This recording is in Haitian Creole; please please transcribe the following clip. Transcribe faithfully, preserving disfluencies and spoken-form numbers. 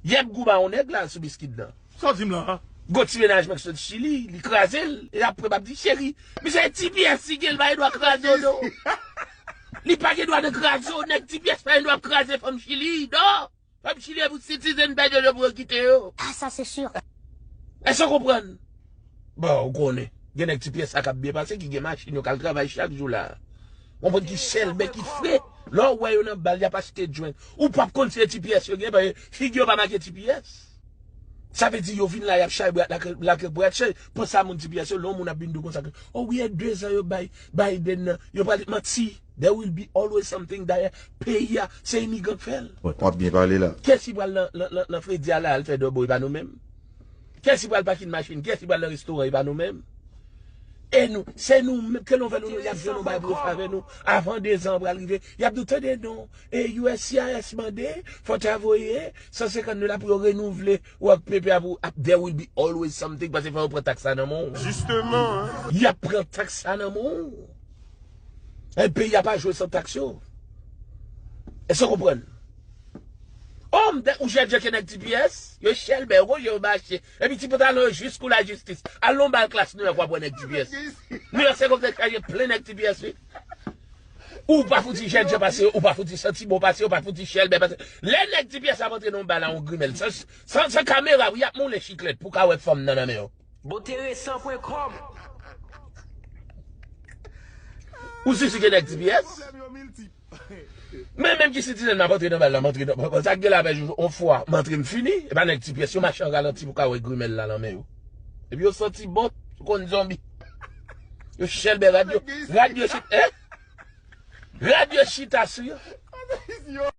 Y ap goumen yon nèg la sou biskit nan. Sa w di m la? Gon ti mennaj mwen ki sot Chili, li kraze l. E apre m ap di, cheri, misye T P S li gen, l pa gen dwa kraze w non. Li pa gen dwa nan kraze w, nèg T P S pa gen dwa kraze fanm Chili, non. Fanm Chili e pou citizen bay yo pou yo kite yo. Ah, ça, c'est sûr. Èske w konprann? Bon, ou konnen. Gen nèg T P S la k ap byen pase, ki gen machin, yo k al travay chak jou la. Ou konprann ki chèlbè, ki fre. Lè w wè yo nan bal, y ap achte drink. Ou p ap konn si se T P S yo gen, paske figi yo pa make T P S. Sa vle di yo vin la, y ap chay brat, lake, lake brat chay. Panse a moun T P S yo, lè yon moun ap vin di w konsa ke, oh wi, e de zan yo bay Biden nan. Yo pral manti. There will be always something. Dayè, peyi a, se imigran k fè l. W ap byen pale la. Kiyès ki pral nan, nan, nan, nan fredi a la, al fè dòbo, e pa nou menm? Kiyès ki pral pakin machin? Kiyès ki pral nan restoran? E pa nou menm? E nou, se nou menm, ke nou vle nou, y ap jwenn yon bagay pou yo fè avè nou. Avan de zan an pral rive, y ap di w, tande non, e U S C I S mande, fò w ta voye san senkant dola pou yo renouvle work paper a pou, ap, there will be always something, paske fò yo pran taks sa nan men w. Jisteman, en. Y ap pran taks sa nan men w. E peyi a pa jwe san taks yo. Èske w konprann? Òm, de, ou jèn jan ke nèg T P S, yo chèlbè, yo gonje, yo mache. Epi ti pantalon yo jis kou lajistis. Al nan bal klas Nouyòk, w ap wè nèg T P S. Nouyòk se kòm se chaje plen nèg T P S, wi. Ou pa fouti jèn jan pase yo, ou pa fouti santi bon pase yo, ou pa fouti chèlbè pase. Lè nèg T P S ap antre nan bal la, yon grimèl. San, san, san kamera, wi, y ap moulen chiklèt pou ka wè fanm nan nan men yo. Boteresan pwen kòm. Ou sisi ke nèg T P S? Pwoblèm yo miltip. Men menm ki citizen m ap antre nan bal la, m antre nan, sa k gen la avè joujou, on fwa, m antre m fini, e pa nèg T P S, yo mache an ralanti pou ka wè grimèl la nan men yo. Epi yo santi bon, konn zonbi. Yo chèlbè rad yo, rad yo chita, eh? Rad yo chita sou yo.